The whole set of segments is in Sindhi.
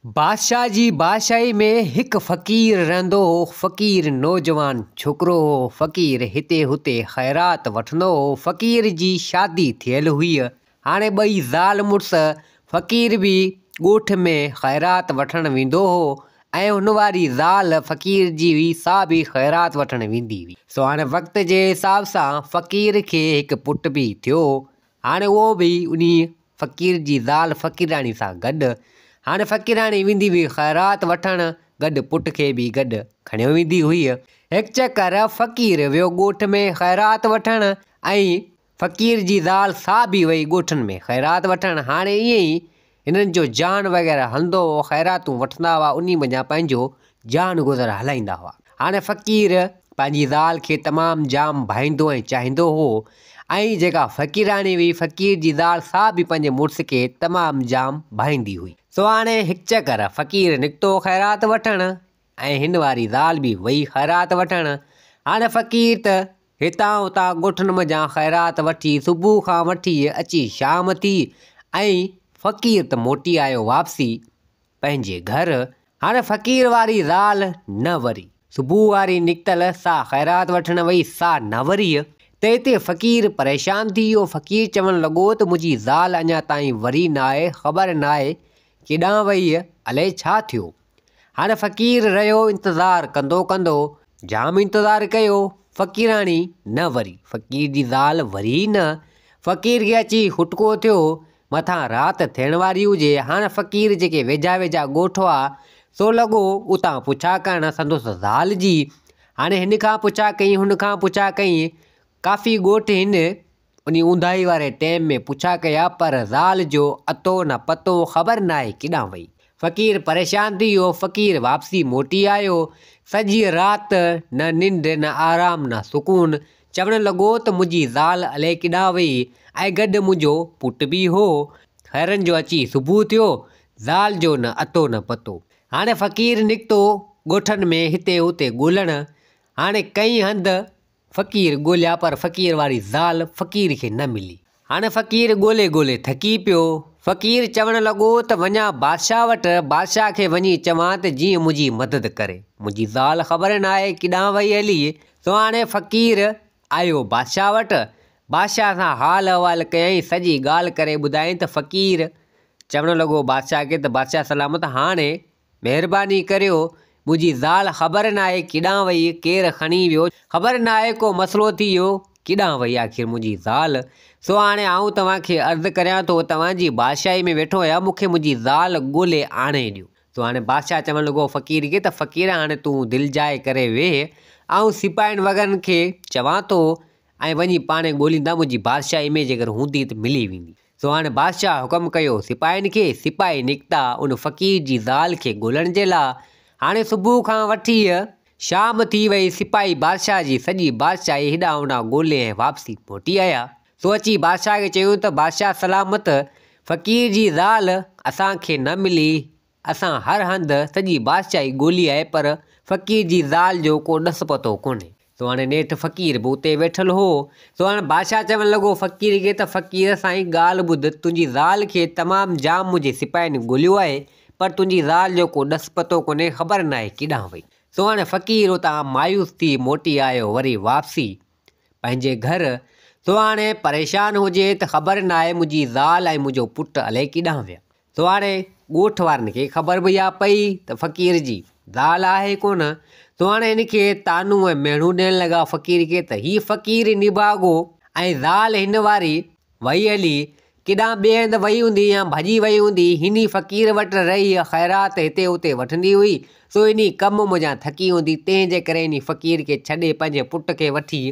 بادشاهه جي بادشاهي ۾ هڪ فقير رهندو هو. فقير نوجوان ڇوڪرو هو. فقير هتي هتي خيرات وٺندو هو. فقير جي شادي ٿيل هئي. هاڻي ٻئي زال مڙس فقير به ڳوٺ ۾ خيرات وٺڻ ويندو هو ۽ هن واري زال فقير جي هئي سا به خيرات وٺڻ ويندي هئي. سو هاڻي وقت جي حساب سان فقير کي هڪ پٽ به ٿيو. هاڻي اهو به انهي فقير جي زال فقيراڻي سان گڏ. هاڻي فقيراڻي ويندي هئي خيرات وٺڻ، گڏ پٽ کي به گڏ کڻيو ويندي هئي. هڪ چڪر فقير ويو ڳوٺ ۾ خيرات وٺڻ ۽ فقير جي زال سا به وئي ڳوٺن ۾ خيرات وٺڻ. هاڻي ائين ئي هنن جو جان وغيره هلندو هو، خيراتون وٺندا هئا، انهي منجهان پنهنجو جان گذر هلائيندا هئا. هاڻي فقير پنهنجي زال کي تمام جام ڀائيندو ۽ چاهيندو هو ۽ جيڪا فقيراڻي هئي، فقير جي زال، سا به پنهنجي مڙس کي تمام جام ڀائيندي هئي. سو هاڻي هڪ چڪر فقير نڪتو خيرات وٺڻ ۽ هن واري زال به وئي خيرات وٺڻ. هاڻي فقير ته هتان هتان ڳوٺن منجهان خيرات وٺي صبح کان وٺي اچي شام ٿي ۽ فقير ته موٽي آيو واپسي پنهنجي گهر. هاڻي فقير واري زال نه وري. صبح واري نڪتل سا خيرات وٺڻ وئي سا نه وري. ته اتي فقير پريشان ٿي ويو. فقير چوڻ لڳو ته منهنجي زال اڃا تائين وري ناهي خبر ناهي ڪيڏانهن وئي الائي ڇا ٿيو. هاڻي فقير رهيو انتظار ڪندو ڪندو، جام انتظار ڪيو، فقيراڻي نه وري، فقير جي زال وري ئي نه، فقير کي اچي کٽڪو ٿيو، مٿان رات ٿيڻ واري هجي، هاڻ فقير جيڪي ويجها ويجها ڳوٺ هئا، سو لڳو اتان پڇا ڪرڻ سندس زال جي، هاڻي هن کان پڇا ڪئين هن کان پڇا ڪئين، ڪافي ڳوٺ هن انهي اونداهي واري ٽيم ۾ پڇا ڪيا پر زال جو اتو نه پتو خبر ناهي ڪيڏانهن وئي. فقير پريشان ٿي ويو. فقير واپسي موٽي آيو. سڄي رات نه ننڊ نه آرام نه سڪون. چوڻ لڳو ته منهنجي زال الائي ڪيڏانهن وئي ۽ گڏ منهنجو پٽ به هو. خيرن جو اچي صبح ٿيو. زال جو نه اتو نه پتو. هاڻي فقير نڪتو ڳوٺن ۾ هتي هتي ڳولڻ. هاڻي ڪئين هنڌ فقير ڳوليا پر فقير واري زال فقير کي نه ملي. هاڻي فقير ڳولي ڳولي ٿڪي پيو. فقير چوڻ لڳو ته وڃان بادشاهه وٽ، بادشاهه کي وڃي چوان ته جيئن منهنجي مدد ڪري. منهنجي زال خبر ناهي ڪيڏانهن وئي هلي. سو هاڻي فقير آيو بادشاهه وٽ. بادشاهه سان حال احوال ڪيائين، سڄي ڳالهه ڪري ٻڌايائين ته فقير چوڻ لڳو بادشاهه کي ته بادشاهه سلامت هاڻي مهرباني ڪريو، منهنجي زال خبر ناهي ڪيڏانهن وئي، ڪير کڻي ويو، خبر ناهي ڪو مسئلو ٿي ويو، ڪيڏانهن وئي آخر منهنجي زال، سو هاڻي آئون توهان کي عرض ڪريان ٿو، توهان جي بادشاهي ۾ ويٺو آهيان، مون کي منهنجي زال ڳولي آڻي ڏيو. سو هاڻي بادشاهه چوڻ لڳو فقير کي ته فقير هاڻي تون دلجاء ڪري ويهه، آئون سپاهين وغيرن کي چوان ٿو ۽ وڃي پاڻهي ڳوليندا، منهنجي بادشاهي ۾ جيڪر هوندي ته ملي ويندي. سو هاڻي بادشاهه حڪم ڪيو سپاهين کي، سپاهي نڪتا ان فقير جي زال کي ڳولڻ جي لاء. هاڻي صبح کان وٺي شام ٿي وئي، سپاهي بادشاهه جي سڄي بادشاهي هيڏانهن هوڏانهن ڳولي ۽ واپسي موٽي آيا. سو اچي بادشاهه کي چيائون ته بادشاهه سلامت، فقير جي زال اسان کي نه ملي، اسان هر هنڌ سڄي بادشاهي ڳولي آهي پر فقير جي زال جو ڪو ڏس پتو ڪونهي. سو هاڻي نيٺ فقير به اتي ويٺل هو. سو هاڻي بادشاهه چوڻ لڳو فقير کي ته فقير سائين ڳالهه ٻڌ تنهنجي زال کي تمام جام منهنجي سپاهين ڳوليو آهي پر تنهنجي زال جو ڪو ڏس پتو ڪونهي خبر ناهي ڪيڏانهن وئي. سو هاڻي فقير اتان مايوس ٿي موٽي آيو وري واپسي پنهنجي گهر. سو هاڻي پريشان هجي ته خبر ناهي منهنجي زال ۽ منهنجو پٽ الائي ڪيڏانهن ويا. سو هاڻي ڳوٺ وارن کي خبر به اها پئي ته فقير جي زال آهي ڪونه، سو هاڻي هن کي طعنو ۽ مهڻو ڏيڻ لڳا فقير کي ته هي فقير نڀاڳو ۽ زال هن واري وئي هلي، ڪيڏانهن ٻئي هنڌ وئي هوندي يا ڀڄي وئي هوندي، هن ئي فقير وٽ رهي خيرات هتي هتي وٺندي هئي، سو انهي ڪم منجهان ٿڪي هوندي، تنهن جي ڪري انهي فقير کي ڇڏي پنهنجي پٽ کي وٺي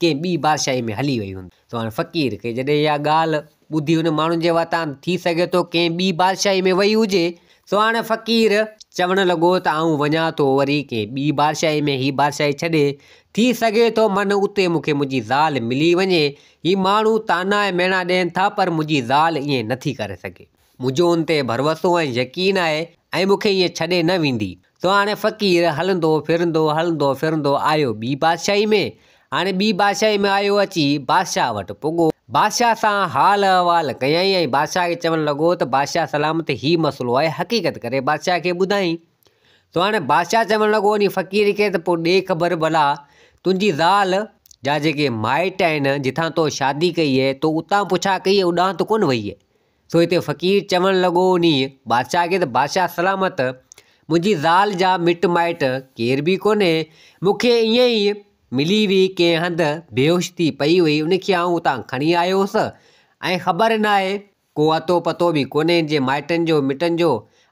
ڪنهن ٻي بادشاهي ۾ هلي وئي هوندي. سو هاڻي فقير کي جڏهن اها ڳالهه ٻڌي ان ماڻهن جي واتان ٿي سگهي ٿو ڪنهن ٻي بادشاهي ۾ وئي هجي. سو هاڻي فقير چوڻ لڳو ته آئون وڃان ٿو وري ڪنهن ٻي بادشاهي ۾ هي بادشاهي ڇڏي، ٿي سگهي ٿو من اتي مون کي منهنجي زال ملي وڃي. هي ماڻهو طعنا ۽ ميڻا ڏين ٿا پر منهنجي زال ائين نٿي ڪري سگهي. منهنجو ان تي ڀروسو ۽ يقين آهي ۽ مون کي ائين ڇڏي نه ويندي. سو هاڻي فقير هلندو ڦرندو هلندو ڦرندو آيو ٻي بادشاهي ۾. هاڻي ٻي بادشاهي ۾ آيو اچي بادشاهه وٽ پڳو. بادشاهه سان حال احوال ڪيائين ۽ بادشاهه کي چوڻ لڳو ته بادشاهه سلامت هي مسئلو آهي حقيقت ڪري بادشاهه کي ٻڌائين. سو هاڻي بادشاهه چوڻ لڳو انهي فقير کي ته پوء ڏي خبر ڀلا تنهنجي زال جا جيڪي مائٽ آهن جتان تو شادي ڪئي آهي تو اتان پڇا ڪئي آهي اڏانهن ته ڪونه وئي آهي. سو هتي فقير چوڻ لڳو انهيء بادشاهه کي ته بادشاهه سلامت، منهنجي زال جا مٽ مائٽ ڪير به ڪونهي، مون کي ائين ئي ملي هئي ڪنهن هنڌ بيهوش ٿي پئي هئي، ان کي آئون اتان کڻي آيو هوس ۽ خبر ناهي ڪو اتو پتو به ڪونهي هن جي مائٽن جو مٽن جو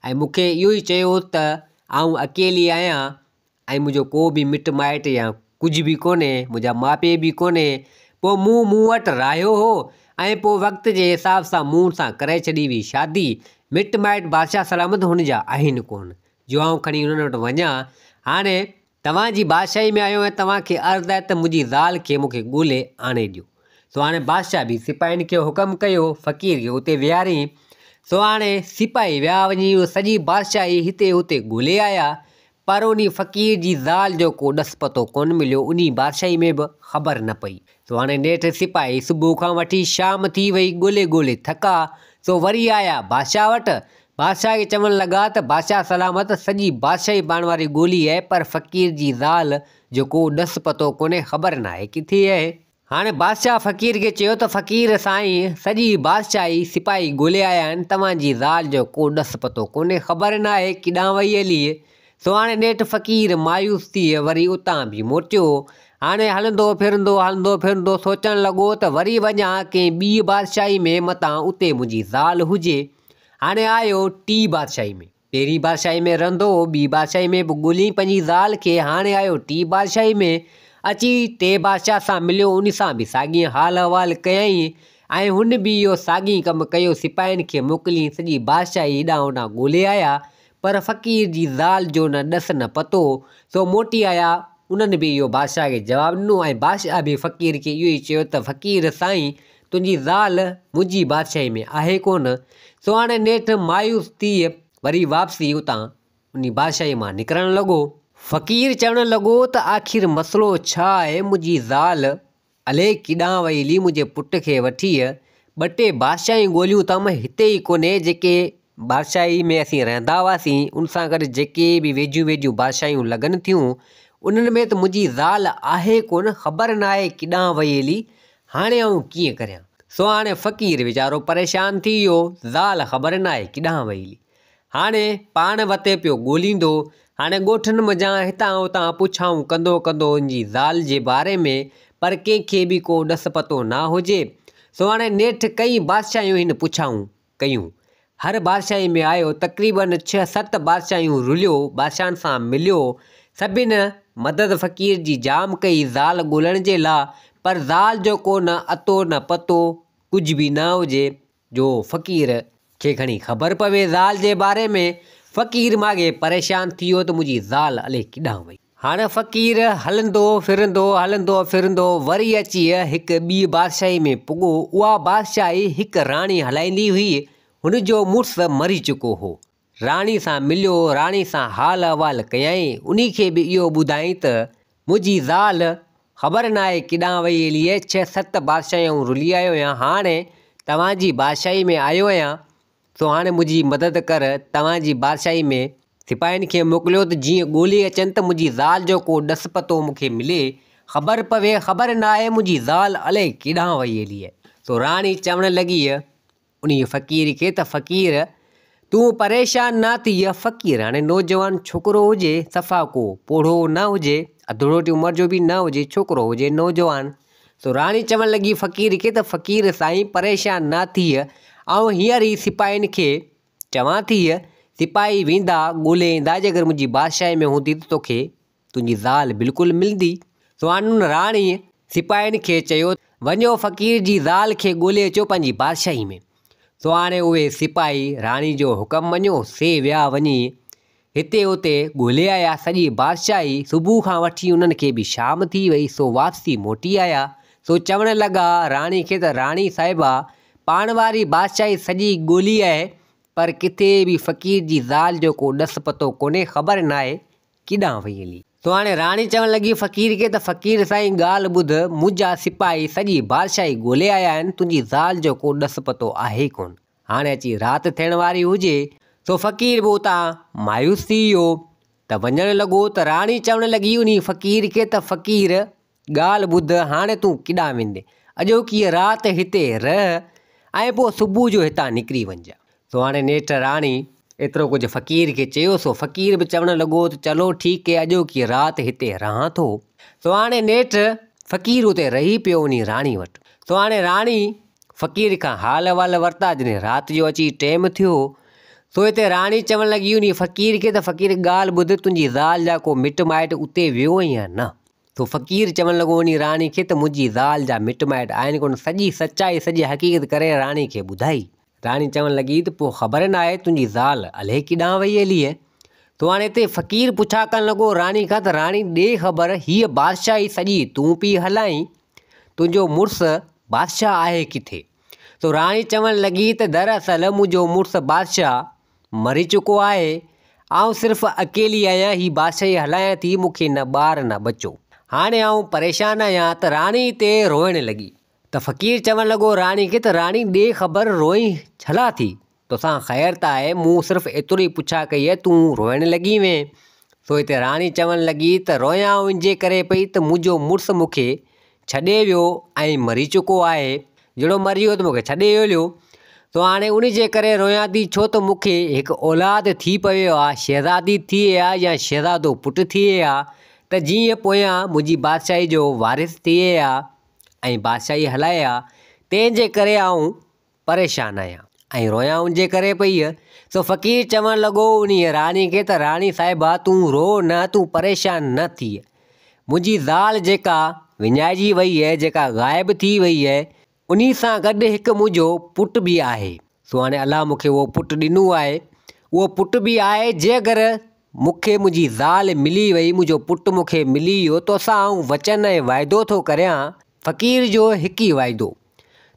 ۽ مون کي اهو ئي چيو هوس ته آئون اڪيلي آهيان ۽ منهنجو ڪو به مٽ مائٽ يا ڪجهه به ڪونهي، منهنجا ماء پيء به ڪونهي، پوء مون مون وٽ راهيو هو ۽ پوء وقت جي حساب سان مون سان ڪري ڇڏي هئي شادي، مٽ مائٽ بادشاهه سلامت هن جا آهن ڪونه، جو آئون کڻي انهن وٽ وڃان، هاڻي توهان جي بادشاهي ۾ آيو آهيان، توهان کي عرض آهي ته منهنجي زال کي مون کي ڳولي آڻي ڏيو. سو هاڻي بادشاهه به سپاهين کي حڪم ڪيو، فقير کي اتي ويهارين. سو هاڻي سپاهي ويا وڃي اهو سڄي بادشاهي هتي هتي ڳولي آيا، پر انهي فقير جي زال جو ڪو ڏس پتو ڪونه مليو، انهي بادشاهي ۾ به خبر نه پئي. سو هاڻي نيٺ سپاهي صبح کان وٺي شام ٿي وئي، ڳولي ڳولي ٿڪا، سو وري آيا بادشاهه وٽ. بادشاهه کي چوڻ لڳا ته بادشاهه سلامت، سڄي بادشاهي پاڻ واري ڳولي آهي، پر فقير جي زال جو ڪو ڏس پتو ڪونهي، خبر ناهي ڪٿي آهي. هاڻي بادشاهه فقير کي چيو ته فقير سائين، سڄي بادشاهي سپاهي ڳولي آيا آهن، توهان جي زال جو ڪو ڏس پتو ڪونهي، خبر ناهي ڪيڏانهن وئي هلي. سو هاڻي نيٺ فقير مايوس ٿي وري اتان به موٽيو. هاڻي هلندو ڦرندو هلندو ڦرندو سوچڻ لڳو ته وري وڃان ڪنهن ٻيء بادشاهي ۾ متان اتي منهنجي زال هجي. هاڻي آيو ٽي بادشاهي ۾. پهرين بادشاهي ۾ رهندو هو، ٻي بادشاهي ۾ به ڳوليائين پنهنجي زال کي، هاڻي آيو ٽي بادشاهي ۾، اچي ٽي بادشاهه سان مليو، ان سان به ساڳي حال احوال ڪيائين ۽ هن به اهو ساڳي ڪم ڪيو، سپاهين کي موڪلي سڄي بادشاهي هيڏانهن هوڏانهن ڳولي آيا، پر فقير جي زال جو نه ڏس نه پتو، سو موٽي آيا، انهن به اهو بادشاهه کي جواب ڏنو ۽ بادشاهه به فقير کي اهو ئي چيو ته فقير سائين تنهنجي زال منهنجي بادشاهي ۾ آهي ڪونه، سو هاڻي نيٺ مايوس ٿي وري واپسي اتان انهي بادشاهي مان نڪرڻ لڳو. فقير چوڻ لڳو ته آخر مسئلو ڇا آهي، منهنجي زال الائي ڪيڏانهن وئي هلي منهنجي پٽ کي وٺي، ٻه ٽي بادشاهيون ڳوليون اٿم هتي ئي ڪونهي، جيڪي بادشاهي ۾ اسين رهندا هئاسين ان سان گڏ جيڪي به ويجهيون ويجهيون بادشاهيون لڳن ٿيون انهن ۾ ته منهنجي زال آهي ڪونه، خبر ناهي ڪيڏانهن وئي هلي، هاڻي آئون ڪيئن ڪريان؟ سو هاڻي فقير ويچارو پريشان ٿي ويو، زال خبر ناهي ڪيڏانهن وئي هلي. هاڻي پاڻ وتي پيو ڳوليندو. هاڻي ڳوٺن منجهان هتان هتان پڇائون ڪندو ڪندو ان جي زال جي باري ۾، پر ڪنهن کي به ڪو ڏس پتو نه هجي. سو هاڻي نيٺ ڪئين بادشاهيون هن پڇائون ڪيون. هر بادشاهي ۾ آيو، تقريباً ڇهه ست بادشاهيون رليو، بادشاهن سان مليو، سڀن مدد فقير جي جام ڪئي زال ڳولڻ جي لا، پر زال جو ڪو نه اتو نه پتو، ڪجهه به نه هجي، جو فقير کي کڻي خبر پوي زال جي باري ۾، فقير ماڳهين پريشان ٿي ويو ته منهنجي زال الائي ڪيڏانهن وئي. هاڻ فقير هلندو ڦرندو هلندو ڦرندو وري اچي هڪ ٻي بادشاهي ۾ پڳو. اها بادشاهي هڪ راڻي هلائيندي هئي. هن جو مڙس مري چڪو هو. راڻي سان مليو، راڻي سان حال احوال ڪيائين. انهي کي به اهو ٻڌائين ته منهنجي زال خبر ناهي ڪيڏانهن وئي هلي، ڇهه ست بادشاهيون رلي آيو آهيان، هاڻي توهان جي بادشاهي ۾ آيو آهيان. سو هاڻي منهنجي مدد ڪر، توهان جي بادشاهي ۾ سپاهين کي موڪليو ته جيئن ڳولي اچن ته منهنجي زال جو ڪو ڏس پتو مون کي ملي، خبر پوي، خبر ناهي منهنجي زال الائي ڪيڏانهن وئي هلي. سو راڻي چوڻ لڳي انهيء فقير کي ته فقير! تون پريشان نه ٿيء، فقير هاڻي نوجوان ڇوڪرو هجي، صفا ڪو پوڙهو نه هجي، اڌڙوٽي عمر جو به نه هجي، ڇوڪرو هجي نوجوان. سو راڻي چوڻ لڳي فقير کي ته فقير سائين پريشان نه ٿيء، آئون هينئر ئي سپاهين کي چوان ٿي، سپاهي ويندا ڳولي ايندا، جيڪر منهنجي بادشاهي ۾ هوندي ته توکي تنهنجي زال بلڪل ملندي. سو هاڻ راڻي سپاهين کي چيو، وڃو فقير جي زال کي ڳولي اچو پنهنجي بادشاهي ۾. سو هاڻي اهي سپاهي راڻي جو حڪم مڃيو، سي ويا وڃي هتي هتي ڳولي آيا، سڄي بادشاهي صبح کان وٺي انهن کي به شام ٿي وئي، سو واپسي موٽي آيا، سو چوڻ لڳا راڻي کي ته راڻي صاحبه پاڻ واري بادشاهي سڄي ڳولي آهي، پر ڪٿي به فقير جي زال جو ڪو ڏس پتو ڪونهي، خبر ناهي ڪيڏانهن وئي هلي. سو هاڻي راڻي چوڻ لڳي فقير کي ته فقير سائين ڳالهه ٻڌ، منهنجا سپاهي سڄي بادشاهي ڳولي آيا آهن، تنهنجي زال جو ڪو ڏس پتو آهي ئي ڪونه. هاڻي اچي رات ٿيڻ واري هجي، سو فقير به اتان مايوس ٿي ويو ته وڃڻ لڳو ته راڻي چوڻ لڳي انهي فقير کي ته فقير ڳالهه ٻڌ، هاڻي تون ڪيڏانهن ويندين، اڄوڪيء رات هتي رهه ۽ پوء صبح جو هتان نڪري وڃجان. سو هاڻي نيٺ راڻي ايترو ڪجهه فقير کي چيو، سو فقير به چوڻ لڳو ته چلو ٺيڪ هي اڄوڪي رات هتي رهان ٿو. سو هاڻي نيٺ فقير اتي رهي پيو انهي راڻي وٽ. سو هاڻي راڻي فقير کان حال احوال ورتا، جڏهن رات جو اچي ٽيم ٿيو، سو هتي راڻي چوڻ لڳي انهي فقير کي ته فقير ڳالهه ٻڌ تنهنجي زال جا ڪو مٽ مائٽ اتي ويو يا نه؟ سو فقير چوڻ لڳو انهي راڻي کي ته منهنجي زال جا مٽ مائٽ آهن ڪونه، سڄي سچائي سڄي حقيقت ڪري راڻي کي ٻڌائي. راڻي چوڻ لڳي ته پوء خبر ناهي تنهنجي زال الائي ڪيڏانهن وئي هلي. سو هاڻي هتي فقير پڇا ڪرڻ لڳو راڻي کان ته راڻي ڏي خبر هيء بادشاهي سڄي تون پئي هلائين، تنهنجو مڙس بادشاهه آهي ڪٿي؟ سو راڻي چوڻ لڳي ته دراصل منهنجو مڙس بادشاهه مري چڪو آهي، آئون صرف اڪيلي آهيان، هي بادشاهي هلايان ٿي، مون کي نه ٻار نه ٻچو. هاڻي آئون پريشان آهيان ته راڻي هتي روئڻ لڳي ته فقير چوڻ لڳو راڻي کي ته راڻي ڏي خبر روئين ڇلا ٿي، توسان خير ته آهي، مون صرف ايترو ئي پڇا ڪئي آهي، تون روئڻ لڳي وئين. سو هتي راڻي چوڻ لڳي ته روئان آئون ان جي ڪري پئي ته منهنجو مڙس مون کي ڇڏي ويو ۽ مري چڪو آهي، جهڙو مري ويو ته مون کي ڇڏي هليو، سو هاڻي ان جي ڪري رويان ٿي ڇو ته مون کي هڪ اولاد ٿي پوي ها، شهزادي ٿئي ها يا شهزادو پٽ ٿئي ها ته جيئن پويان منهنجي بادشاهي جو وارث ٿئي ها ۽ بادشاهي هلائي ها، تنهن جي ڪري آئون پريشان آهيان ۽ رويان ان جي ڪري پئي. سو فقير چوڻ لڳو انهيء راڻي کي ته راڻي صاحبه تون رو نه، تون پريشان نه ٿيء. منهنجي زال جيڪا وڃائجي وئي آهي، جيڪا غائب ٿي وئي آهي، انهي سان گڏ هڪ منهنجو پٽ به آهي. سو هاڻي الله مون کي اهو پٽ ڏنو آهي، اهو پٽ به آهي، جي اگر مون کي منهنجي زال ملي وئي، منهنجو پٽ مون کي ملي ويو، توسان آئون وچن ۽ واعدو ٿو ڪريان. فقير جو هڪ ئي واعدو.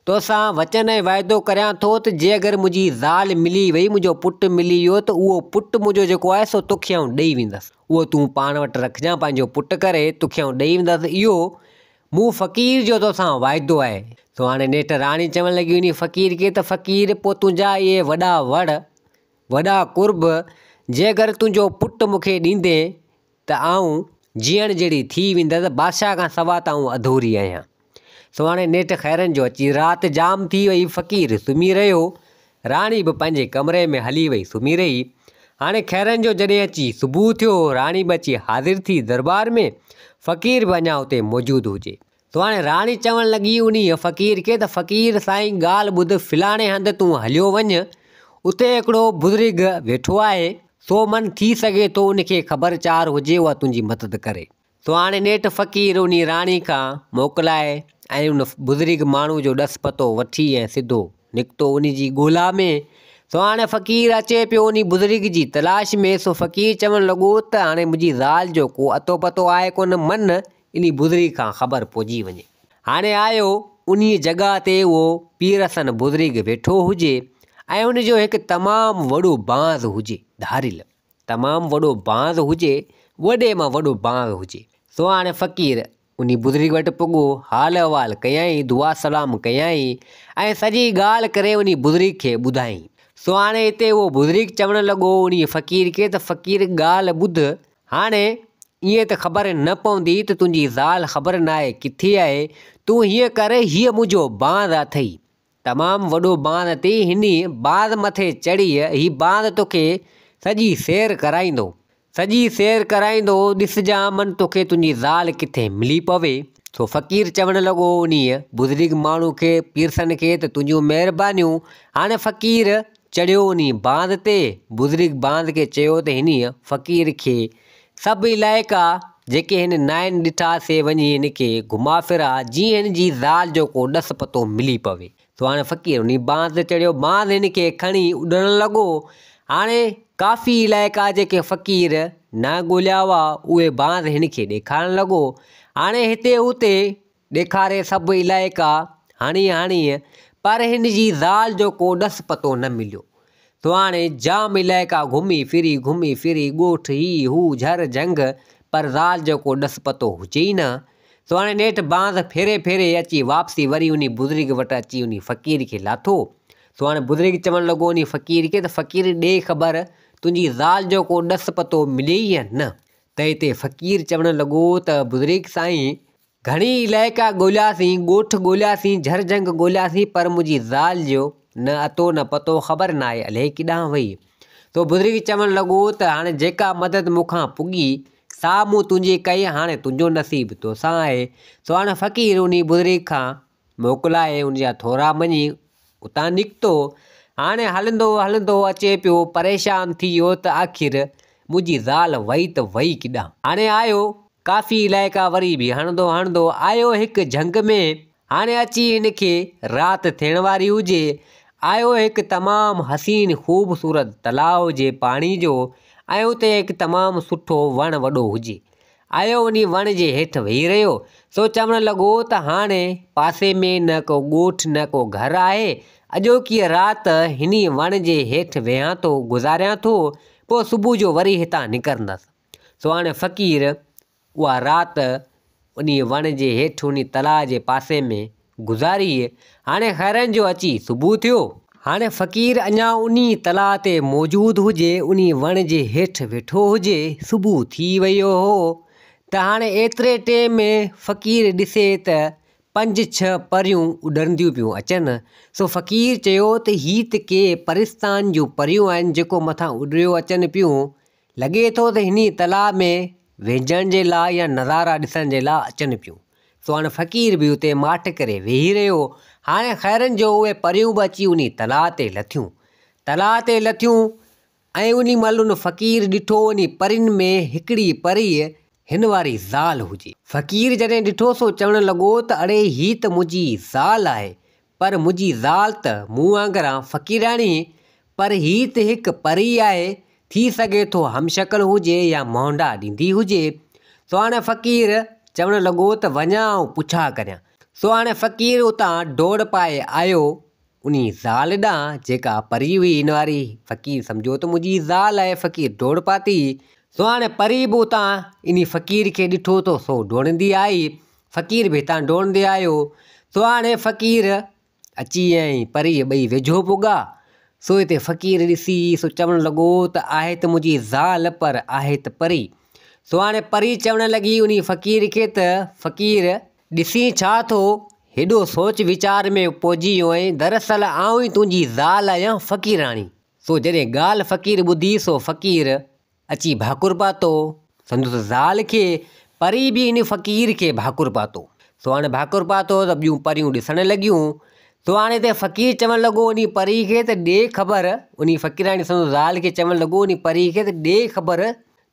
توسان وچن ۽ واعدو ڪريان ٿو ته جي اگر منهنجي زال ملي وئي، منهنجو پٽ ملي ويو ته اهو پٽ منهنجو جيڪو آهي سو توکي آئون ڏئي ويندس. اهو تون پاڻ وٽ رکجان پنهنجو پٽ ڪري، توکي آئون ڏئي ويندس. اهو مون فقير جو توسان واعدو آهي. سو هاڻي نيٺ راڻي چوڻ لڳي انهي فقير کي ته فقير پوء تنهنجا اهي وڏا وڙ، وڏا قرب، جي اگر تنهنجو پٽ مون کي ڏيندين ته آئون جيئڻ جهڙي ٿي ويندس، بادشاهه کان سوا ته آئون اڌوري آهيان. سو هاڻي نيٺ خيرن جو اچي رات جام ٿي وئي، فقير سمهي رهيو، راڻي به پنهنجي ڪمري ۾ هلي وئي سمهي رهي. هاڻي خيرن جو جڏهن اچي صبح ٿيو، راڻي به اچي حاضر ٿي درٻار ۾، فقير به اڃا اتي موجود هجي. سو هاڻي راڻي چوڻ لڳي انهيء فقير کي ته فقير سائين ڳالهه ٻڌ فلاڻي هنڌ تون هليو وڃ، اتي هڪڙو بزرگ ويٺو آهي، سو من ٿي سگهي ٿو ان کي خبر چار هجي اها تنهنجي مدد ڪري. سو هاڻي نيٺ فقير انهيء راڻي کان موڪلائي ۽ ان بزرگ ماڻهوء جو ڏس پتو وٺي ۽ سڌو نڪتو انهي جي ڳولا ۾. سو هاڻي فقير اچي پيو انهي بزرگ جي تلاش ۾، سو فقير چوڻ لڳو ته هاڻي منهنجي زال جو ڪو اتو پتو آهي ڪونه، من انهي بزرگ کان خبر پئجي وڃي. هاڻي آيو انهيء جڳهه تي اهو پيرسن بزرگ ويٺو هجي ۽ ان جو هڪ تمام وڏو بانس هجي، ڌاريل، تمام وڏو بانس هجي، وڏي مان وڏو بانس هجي. سو هاڻي فقير انهي بزرگ وٽ پڳو، حال احوال ڪيائين، دعا سلام ڪيائين ۽ سڄي ڳالهه ڪري انهي بزرگ کي ٻڌائين. سو هاڻي هتي اهو بزرگ چوڻ لڳو انهي فقير کي ته فقير ڳالهه ٻڌ، هاڻي ائين ته خبر نه پوندي ته تنهنجي زال خبر ناهي ڪٿي آهي، تون هيئن ڪر هيء منهنجو باند اٿئي، تمام وڏو باند اٿئي، هني باند مٿي چڙهي هي باند توکي سڄي سير ڪرائيندو، سڄي سير ڪرائيندو، ڏسجان من توکي تنهنجي زال ڪٿي ملي پوي. سو فقير چوڻ لڳو انهيء بزرگ ماڻهو کي، پيرسن کي ته تنهنجون مهربانيون، هاڻي فقير چڙهيو انهيء باند تي، بزرگ باند کي چيو ته هنيء فقير کي سڀ علائقا جيڪي هن ناهن ڏٺا سي وڃي هن کي گهما ڦرا جيئن هن جي زال جو ڪو ڏس پتو ملي پوي. سو هاڻي فقير انهيء باند تي چڙهيو، باند هن کي کڻي اڏڻ لڳو. هاڻي ڪافي علائقا جيڪي فقير نه ڳوليا هئا اهي باند هن کي ڏيکارڻ لڳو. هاڻي هتي هتي ڏيکاري سڀ علائقا هڻي هڻي پر هن جي زال جو ڪو ڏس پتو نه مليو. سو هاڻي جام علائقا گهمي ڦري گهمي ڦري ڳوٺ هي هو جهر جهنگ پر زال جو ڪو ڏس پتو هجي ئي نه. سو هاڻي نيٺ بانس ڦيري ڦيري اچي واپسي وري انهي بزرگ وٽ اچي انهي فقير کي لاٿو. سو هاڻي بزرگ چوڻ لڳو انهي فقير کي ته فقير ڏي خبر تنهنجي زال جو ڪو ڏس پتو مليئي يا نه؟ تنهن تي فقير چوڻ لڳو ته بزرگ سائين! گهڻي علائقا ڳولياسين، ڳوٺ ڳولياسين، جهر جهنگ ڳولياسين پر منهنجي زال جو نه اتو نه پتو، خبر ناهي الائي ڪيڏانهن وئي. سو بزرگ چوڻ لڳو ته هاڻي جيڪا مدد مون کان پڳي، سا مون تنهنجي ڪئي، هاڻي تنهنجو نصيب توسان آهي. سو هاڻي فقير انهي بزرگ کان موڪلائي ان جا ٿورا مڃي اتان نڪتو. هاڻي هلندو هلندو اچي پيو پريشان ٿي ويو ته آخر منهنجي زال وئي ته وئي ڪيڏانهن. هاڻي آيو ڪافي علائقا وري به هڻندو هڻندو آيو هڪ جهنگ ۾. هاڻي اچي هن کي رات ٿيڻ واري هجي. آيو هڪ تمام حسين خوبصورت تلاء هجي پاڻي جو ۽ اتي هڪ تمام سٺو وڻ وڏو هجي. آيو انهي وڻ جي هيٺ ويهي رهيو، سو چوڻ لڳو ته هاڻي پاسي ۾ نه ڪو ڳوٺ نه ڪو گهر آهي، اڄوڪيء رات هني وڻ جي هيٺ ويهان ٿو، گذاريان ٿو، پوء صبح جو وري هتان نڪرندس. سو هاڻي فقير اها رات انهي وڻ جي هيٺ انهي تلاء جي پاسي ۾ گذاري، هاڻي خيرن جو اچي صبح ٿيو. هاڻي فقير اڃا انهي تلاء تي موجود هجي، انهي وڻ جي هيٺ ويٺو هجي، صبح ٿي ويو هو ته هاڻي ايتري ٽيم ۾ فقير ڏسي ته پنج ڇهه پريون اڏرنديون پيون اچن، سو فقير چيو ته هي ته ڪي پرستان جون پريون آهن جيڪو مٿان اڏريو اچن پيون، لڳي ٿو ته هني تلاء ۾ وهنجڻ جي لاء يا نظارا ڏسڻ جي لاء اچن پيون. سو هاڻي فقير به اتي ماٺ ڪري ويهي رهيو. هاڻي خيرن جو اهي پريون به اچي انهي تلاء تي لٿيون. تلاء تي لٿيون ۽ انهي مهل ان فقير ڏٺو انهي پرين ۾ هڪڙي پريء هن واري زال هجي. فقير جڏهن ڏٺو سو چوڻ لڳو ته اڙي هي ته منهنجي زال آهي پر منهنجي زال ته مون وانگران فقيراڻي، پر هي ته هڪ پري آهي، ٿي سگهي ٿو همشڪل هجي يا مهنڊا ڏيندي هجي. سو هاڻي فقير چوڻ لڳو ته وڃان ۽ پڇا ڪريان. سو هاڻي فقير اتان ڊوڙ پائي آيو انهي زال ڏانهن جيڪا پري هئي هن واري. فقير سمجهيو ته منهنجي زال آهي، فقير ڊوڙ پاتي. سو هاڻي پري به اتان انهي فقير کي ڏٺو ته سو ڊوڙندي آئي. فقير به هتان ڊوڙندي آيو. سو هاڻي فقير اچي ۽ پريء ٻئي ويجهو پڳا. سو هتي فقير ڏسي سو چوڻ لڳو ته آهي ته منهنجي زال پر آهي ته پري. سو هاڻي پري چوڻ لڳي انهي فقير کي ته فقير! ڏسين ڇا ٿو، هيڏو سوچ ويچار ۾ پئجي ويو آهين، دراصل آئون ئي تنهنجي زال آهيان فقيراڻي. سو جڏهن ڳالهه فقير ٻڌي سو فقير اچي ڀاڪر پاتو. سندس زال کي پري به ان فقير کي ڀاڪر پاتو. سو هاڻي ڀاڪر پاتو ته ٻيون پريون ڏسڻ لڳيون. سو هاڻي هتي فقير چوڻ لڳو انهي پري کي ته ڏي خبر، انهي فقيراڻي سندس زال کي چوڻ لڳو انهي پري کي ته ڏي خبر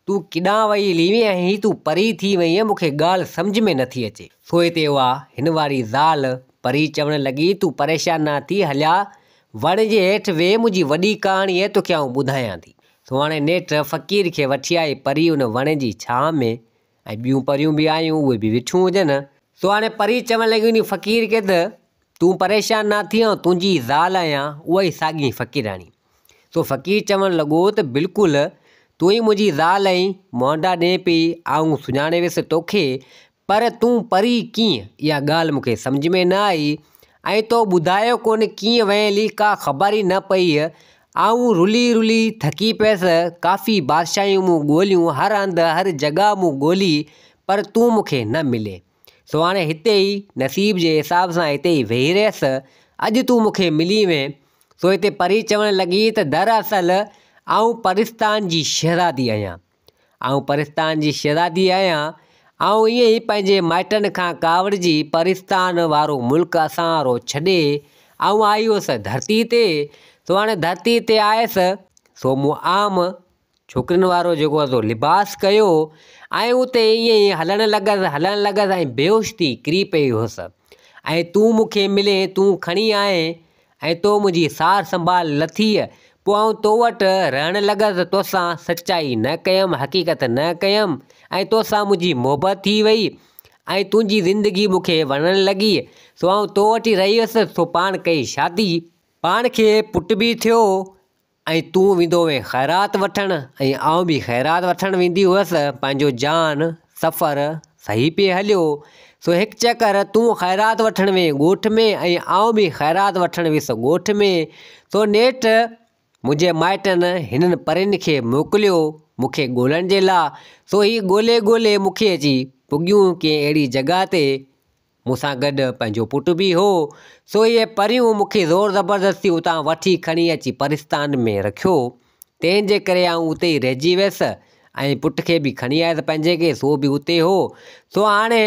تون ڪيڏانهن وئي هلي وئين ۽ هي تون پري ٿي وئين مون کي ڳالهه سمجهه ۾ نٿي اچي. سو هتي اها هن واري زال پري چوڻ لڳي تون پريشان نه ٿي هليا وڻ جي هيٺ ويهه منهنجي وڏي ڪهاڻي آهي توکي آئون ٻڌايان ٿي. سو هاڻي نيٺ فقير کي وٺي آئي پري ان وڻ جي ڇانء ۾ ۽ ٻيون پريون به آيون اهي به ويٺيون هجن. سو هاڻي پري چوڻ لڳي انهي فقير کي ته تون پريشان نه ٿي آئون تنهنجي ئي زال آهيان اها ئي ساڳي فقيراڻي. سو فقير چوڻ لڳو ته بلڪل تون ئي منهنجي زال آهين مهانڊا ڏئين پئي آئون سڃاڻي ويس توکي پر تون پري ڪيئن؟ اها ڳالهه مون کي سمجهه ۾ نه آئي ۽ تو ٻڌايو ڪونه ڪيئن وئين هلي ڪا خبر ئي نه پئي. آئون رلي رلي ٿڪي پيس، ڪافي بادشاهيون مون ڳوليون، هر هنڌ هر جڳهه مون ڳولي پر تون مون کي نه ملين. سو هاڻي هتي ئي نصيب جي حساب سان هتي ئي ويهي رهيس، اڄ تون مون کي ملي وئين. سو هتي پري چوڻ لڳي ته دراصل آئون پرستان جي شهزادي آهيان. آئون پرستان جي شهزادي آهيان. آئون ائين ئي پنهنجي مائٽن کان ڪاوڙجي پرستان وارو ملڪ اسان وارو ڇڏي آئون آئي هيس ڌرتي تي. سو هاڻي ڌرتي تي آيس سو مون عام ڇوڪرين وارو جيڪو آهي سو لباس ڪيو ۽ اتي ائين ئي هلڻ لڳس هلڻ لڳس ۽ بيهوش ٿي ڪري پئي هيس ۽ تون مون کي ملين تون کڻي آئين ۽ تو منهنجي سار سنڀال لٿي، پوء آئون تو وٽ رهڻ لڳس، توسان سچائي نه ڪيم، حقيقت نه ڪيم ۽ توسان منهنجي محبت ٿي وئي ۽ تنهنجي زندگي مون کي وڻڻ لڳي، سو آئون تو وٽ ئي رهي ويس، سو پاڻ ڪئي شادي. پاڻ کي پٽ به ٿيو. ۽ تون ويندو هئين خيرات وٺڻ ۽ آئون به خيرات وٺڻ ويندي هئس، پنهنجو جان، سفر، صحيح پئي هليو، سو هڪ چڪر تون خيرات وٺڻ وئين ڳوٺ ۾ ۽ آئون به خيرات وٺڻ ويس ڳوٺ ۾، سو نيٺ منهنجي مائٽن هنن پرين کي موڪليو مون کي ڳولڻ جي لا، سو هي ڳولي ڳولي مون کي اچي پڳيون ڪنهن اهڙي جڳهه تي مون سان گڏ پنهنجو پٽ به هو، سو اهي پريون مون کي زور زبردستي اتان وٺي کڻي اچي پرستان ۾ رکيو، تنهن جي ڪري آئون اتي ئي رهجي ويس ۽ پٽ کي به کڻي آيس پنهنجي کي، سو به اتي هو، سو هاڻي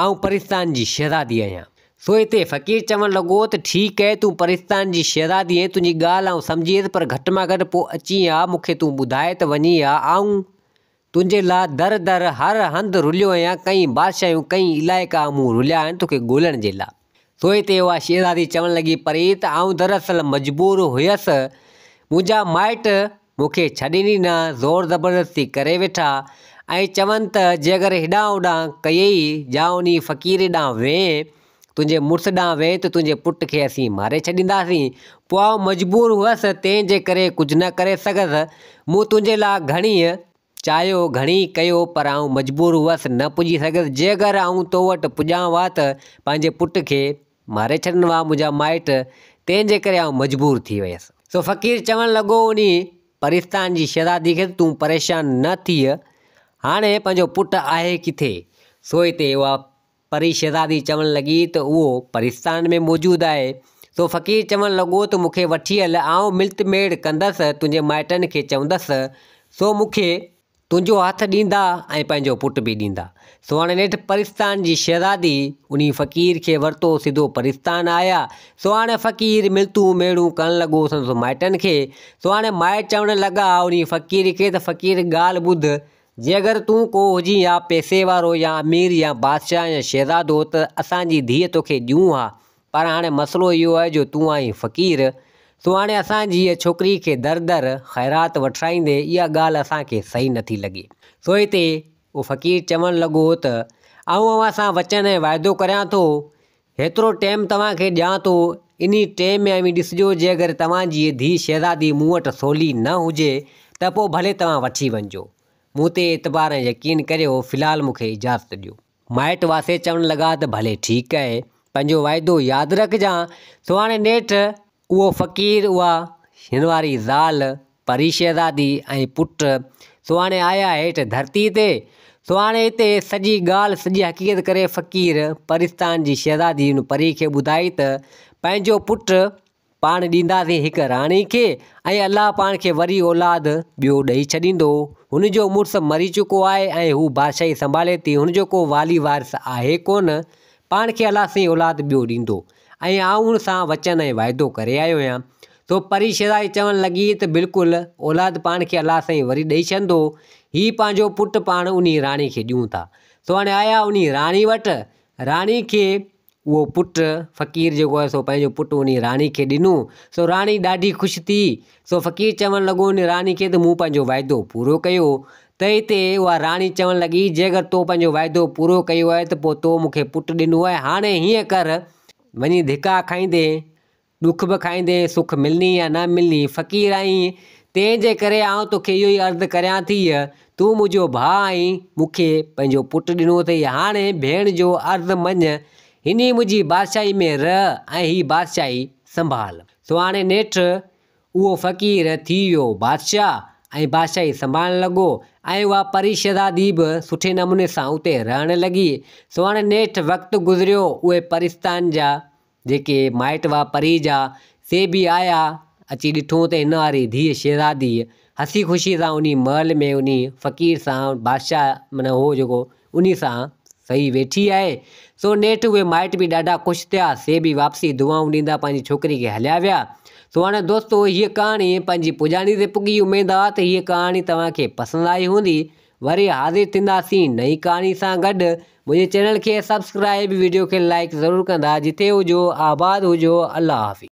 آئون پرستان جي شهزادي آهيان. سو هتي فقير چوڻ لڳو ته ٺيڪ اهي تون پرستان جي شهزادي آهين، تنهنجي ڳالهه آئون سمجهي ويس، پر گهٽ مان گهٽ پوء اچين ها، مون کي تون ٻڌائي ته وڃين ها، آئون تنهنجي لاء در در هر هنڌ رليو آهيان، ڪئين بادشاهيون، ڪئين علائقا مون رليا آهن توکي ڳولڻ جي لاء. سو هتي اها شهزادي چوڻ لڳي، پري ته آئون دراصل مجبور هيس، منهنجا مائٽ مون کي ڇڏين ئي نه، زور زبردستي ڪري ويٺا ۽ چون ته جي اگر هيڏانهن هوڏانهن ڪيئي يا انهي فقير ڏانهن وئين، تنهنجي مڙس ڏانهن وئين ته تنهنجي پٽ کي اسين ماري ڇڏينداسين. پوء آئون مجبور هئس، تنهن جي ڪري ڪجهه نه ڪري سگهيس. مون تنهنجي لاء گهڻي چاهيو، گهڻي ڪيو، پر آئون مجبور هئس، نه پڄي سگهيس. جي اگر آئون تو وٽ پڄان ها ته پنهنجي پٽ کي ماري ڇڏن ها منهنجا مائٽ، تنهن جي ڪري آئون مجبور ٿي ويس. سو فقير چوڻ لڳو انهي پرستان جي شهزادي کي ته تون پريشان نه ٿيء، هاڻي پنهنجو پٽ آهي ڪٿي؟ سو هتي اها پري شهزادي چوڻ لڳي ته اهو پرستان ۾ موجود آهي. سو فقير چوڻ لڳو ته مون کي وٺي هل، آئون ملت ميڙ ڪندس، تنهنجي مائٽن کي چوندس، سو مون کي تنهنجو هٿ ڏيندا ۽ پنهنجو پٽ به ڏيندا. سو هاڻي نيٺ پرستان جي شهزادي انهي فقير کي ورتو، سڌو پرستان آيا. سو هاڻي فقير ملتون ميڙون ڪرڻ لڳو سندس مائٽن کي. سو هاڻي مائٽ چوڻ لڳا انهي فقير کي ته فقير ڳالهه ٻڌ، جي اگر تون ڪو هجين يا پئسي وارو يا امير يا بادشاهه يا شهزادو ته اسان جي ڌيء توکي ڏيون ها، پر هاڻي مسئلو اهو آهي جو تون آهين فقير، سو هاڻي اسان جي ڇوڪري کي در در خيرات وٺرائيندي اها ڳالهه اسان کي صحيح نٿي لڳي. سو هتي اهو فقير چوڻ لڳو ته آئون اوهان سان وچن ۽ واعدو ڪريان ٿو، هيترو ٽيم توهان کي ڏيان ٿو، انهي ٽيم ۾ اوهين ڏسجو جي اگر توهان جي ڌيء شهزادي مون وٽ سولي نه هجي ته پوء ڀلي توهان وٺي وڃجو. مون تي اعتبار ۽ يقين ڪريو، في الحال مون کي اجازت ڏيو. مائٽ واسي چوڻ لڳا ته ڀلي ٺيڪ آهي، پنهنجو واعدو ياد رکجان. سو هاڻي نيٺ اهو فقير، اها هن واري زال، پري شهزادي ۽ پٽ سو هاڻي آيا هيٺ ڌرتيء تي. سو هاڻي هتي سڄي ڳالهه سڄي حقيقت ڪري فقير پرستان جي شهزادي ان پري کي ٻڌائي ته پنهنجو پٽ پاڻ ڏينداسين هڪ راڻي کي ۽ الله پاڻ کي وري اولاد ٻيو ڏئي ڇڏيندو. هن جو مڙس مري چڪو آهي ۽ هو بادشاهي سنڀالي ٿي هن جو ڪو والي وارث آهي ڪونه. پاڻ کي الله سائين اولاد ٻيو ڏيندو ۽ آئون هن سان وچن ۽ واعدو ڪري آيو آهيان. سو پري شهزادي چوڻ لڳي ته بلڪل، اولاد پاڻ کي الله سائين وري ڏئي ڇڏندو، هي پنهنجو پٽ پاڻ انهي راڻي کي ڏيون ٿا. سو هاڻي آيا انهي راڻي وٽ، راڻي کي اهو پٽ، فقير جيڪو آهي سو پنهنجو پٽ انهي راڻي کي ڏنو، سو راڻي ڏاڍي خوش ٿي، سو فقير چوڻ لڳو انهي راڻي کي ته مون پنهنجو وعدو پورو ڪيو، ته هتي اها راڻي چوڻ لڳي جيڪر تو پنهنجو وعدو پورو ڪيو آهي ته پوء تو مون کي پٽ ڏنو آهي، هاڻي هيئن ڪر، وڃي ڌڪا کائيندين، ڏک به کائيندين، سک ملني يا نه ملني، فقير آهين، تنهن جي ڪري آئون توکي اهو ئي عرض ڪريان ٿي، تون منهنجو ڀاء آهين، مون کي پنهنجو پٽ ڏنو اٿئي، هاڻي ڀيڻ جو عرض مڃ، هني منهنجي بادشاهي ۾ رهه ۽ هي بادشاهي سنڀال. سو هاڻي نيٺ اهو فقير ٿي ويو بادشاهه ۽ بادشاهي سنڀالڻ لڳو ۽ اها پري شهزادي به سٺي نموني سان اتي رهڻ لڳي. سو هاڻي نيٺ وقت گذريو، اهي پرستان جا جيڪي مائٽ هئا پريء جا، سي به آيا، اچي ڏٺو ته هن واري ڌيء شهزاديء هسي خوشيء سان انهي محل ۾ انهي فقير سان، بادشاهه معنيٰ هو جيڪو، انهي سان سهي ويٺي آهي. سو نيٺ اهي مائٽ به ڏاڍا خوش ٿيا، سي به واپسي دعائون ڏيندا پنهنجي ڇوڪري کي هليا ويا. سو هاڻي دوستو هيء ڪهاڻي پنهنجي پڄاڻي تي پڳي، اميد آ ته هيء ڪهاڻي توهان کي پسند آئي هوندي. وري حاضر ٿينداسين نئين ڪهاڻي سان گڏ منهنجي چينل کي سبسڪرائب ويڊيو کي لائيڪ ضرور ڪندا جتي هجو آباد هجو الله حافظ.